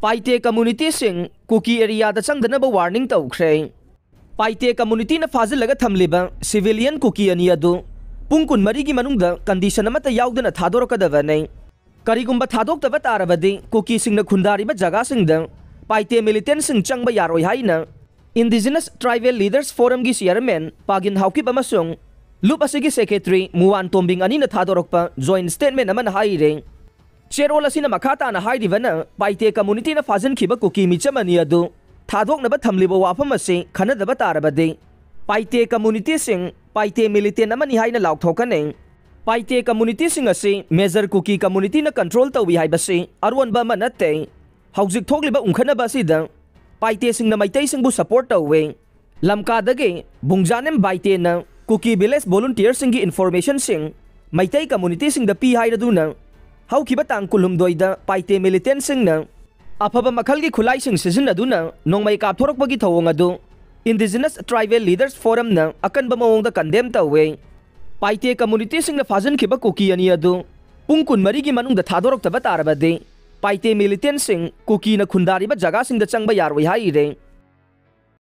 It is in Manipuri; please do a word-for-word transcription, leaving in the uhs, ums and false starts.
ꯄꯥꯏꯇꯦ ꯀꯝꯃ꯭ꯌꯨꯅꯤꯇꯤꯁꯤꯡ ꯀꯨꯀꯤ ꯑꯦꯔꯤꯌꯥꯗ ꯆꯪꯗꯅꯕ ꯋꯥꯔꯅꯤꯡ ꯇꯧꯈ꯭ꯔꯦ꯫ ꯄꯥꯏꯇꯦ ꯀꯝꯃ꯭ꯌꯨꯅꯤꯇꯤꯅ ꯐꯥꯖꯤꯜꯂꯒ ꯊꯝꯂꯤꯕ ꯁꯤꯚꯤꯂꯤꯌꯟ ꯀꯨꯀꯤ ꯑꯅꯤ ꯑꯗꯨ ꯄꯨꯡ ꯀꯨꯟꯃꯔꯤꯒꯤ ꯃꯅꯨꯡꯗ ꯀꯟꯗꯤꯁꯟ ꯑꯃꯠꯇ ꯌꯥꯎꯗꯅ ꯊꯥꯗꯣꯔꯛꯀꯗꯕꯅꯤ꯫ ꯀꯔꯤꯒꯨꯝꯕ ꯊꯥꯗꯣꯛꯇꯕ ꯇꯥꯔꯕꯗꯤ ꯀꯨꯀꯤꯁꯤꯡꯅ ꯈꯨꯟꯗꯥꯔꯤꯕ ꯖꯒꯥꯁꯤꯡꯗ ꯄꯥꯏꯇꯦ ꯃꯤꯂꯤꯇꯦꯟꯁꯤꯡ ꯆꯪꯕ ꯌꯥꯔꯣꯏ ꯍꯥꯏꯅ indigenous tribal leaders ꯐꯣꯔꯝꯒꯤ chairman ꯄꯥꯒꯤꯟ Haokip ꯑꯃꯁꯨꯡ ꯂꯨꯞ ꯑꯁꯤꯒꯤ ꯁꯦꯀ꯭ꯔꯦꯇꯔꯤ ꯃꯨꯋꯥꯟ ꯇꯣꯝꯕꯤꯡ ꯑꯅꯤꯅ ꯊꯥꯗꯣꯔꯛꯄ ꯖꯣꯏꯟꯠ ꯁ꯭ꯇꯦꯠꯃꯦꯟ ꯑꯃꯅ ꯍꯥꯏꯔꯤ꯫ ꯆꯦꯔꯣꯜ ꯑꯁꯤꯅ ꯃꯈꯥ ꯇꯥꯅ ꯍꯥꯏꯔꯤꯕꯅ, ꯄꯥꯏꯇꯦ ꯀꯝꯃ꯭ꯌꯨꯅꯤꯇꯤꯅ ꯐꯥꯖꯤꯟꯈꯤꯕ ꯀꯨꯀꯤ ꯃꯤꯆꯝ ꯑꯅꯤ ꯑꯗꯨ ꯊꯥꯗꯣꯛꯅꯕ ꯊꯝꯂꯤꯕ ꯋꯥꯐꯝ ꯑꯁꯤ ꯈꯟꯅꯗꯕ ꯇꯥꯔꯕꯗꯤ ꯄꯥꯏꯇꯦ ꯀꯝꯃ꯭ꯌꯨꯅꯤꯇꯤꯁꯤꯡ ꯄꯥꯏꯇꯦ ꯃꯤꯂꯤꯇꯦꯟ ꯑꯃꯅꯤ ꯍꯥꯏꯅ ꯂꯥꯎꯊꯣꯛꯀꯅꯤ꯫ ꯄꯥꯏꯇꯦ ꯀꯝꯃ꯭ꯌꯨꯅꯤꯇꯤꯁꯤꯡ ꯑꯁꯤ ꯃꯦꯖꯔ ꯀꯨꯀꯤ ꯀꯝꯃ꯭ꯌꯨꯅꯤꯇꯤꯅ ꯀꯟꯇ꯭ꯔꯣꯜ ꯇꯧꯏ ꯍꯥꯏꯕꯁꯤ ꯑꯔꯣꯟꯕ ꯑꯃ ꯅꯠꯇꯦ꯫ ꯍꯧꯖꯤꯛ ꯊꯣꯛꯂꯤꯕ ꯎꯪꯈꯠꯅꯕ ꯑꯁꯤꯗ ꯄꯥꯏꯇꯦꯁꯤꯡꯅ ꯃꯩꯇꯩꯁꯤꯡꯕꯨ ꯁꯄꯣꯔꯠ ꯇꯧꯏ꯫ ꯂꯝꯀꯥꯗꯒꯤ ꯕꯨꯡꯖꯥꯅꯦꯝ ꯕꯥꯏꯇꯦꯅ ꯀꯨꯀꯤ ꯚꯤꯂꯦꯖ ꯚꯣꯂꯨꯟꯇꯤꯌꯔꯁꯤꯡꯒꯤ ꯏꯟꯐꯣꯔꯃꯦꯁꯟꯁꯤꯡ ꯃꯩꯇꯩ ꯀꯝꯃ꯭ꯌꯨꯅꯤꯇꯤꯁꯤꯡꯗ ꯄꯤ ꯍꯥꯏꯔꯗꯨꯅ ꯍꯧꯈꯤꯕ ꯇꯥꯡ ꯀꯨꯟꯍꯨꯝꯗꯣꯏꯗ ꯄꯥꯏꯇꯦ ꯃꯤꯂꯤꯇꯦꯟꯁꯤꯡꯅ ꯑꯐꯕ ꯃꯈꯜꯒꯤ ꯈꯨꯠꯂꯥꯏꯁꯤꯡ ꯁꯤꯖꯤꯟꯅꯗꯨꯅ ꯅꯣꯡꯃꯩ ꯀꯥꯞꯊꯣꯔꯛꯄꯒꯤ ꯊꯧꯑꯣꯡ ꯑꯗꯨ ꯏꯟꯗꯤꯖꯤꯅꯁ ꯇ꯭ꯔꯥꯏꯕꯦꯜ ꯂꯤꯗꯔꯁ ꯐꯣꯔꯝꯅ ꯑꯀꯟꯕ ꯃꯑꯣꯡꯗ ꯀꯟꯗꯦꯝ ꯇꯧꯏ꯫ ꯄꯥꯏꯇꯦ ꯀꯝꯃ꯭ꯌꯨꯅꯤꯇꯤꯁꯤꯡꯅ ꯐꯥꯖꯤꯟꯈꯤꯕ ꯀꯨꯀꯤ ꯑꯅꯤ ꯑꯗꯨ ꯄꯨꯡ ꯀꯨꯟꯃꯔꯤꯒꯤ ꯃꯅꯨꯡꯗ ꯊꯥꯗꯣꯔꯛꯇꯕ ꯇꯥꯔꯕꯗꯤ ꯄꯥꯏꯇꯦ ꯃꯤꯂꯤꯇꯦꯟꯁꯤꯡ ꯀꯨꯀꯤꯅ ꯈꯨꯟꯗꯥꯔꯤꯕ ꯖꯒꯥꯁꯤꯡꯗ ꯆꯪꯕ ꯌꯥꯔꯣꯏ ꯍꯥꯏꯔꯤ꯫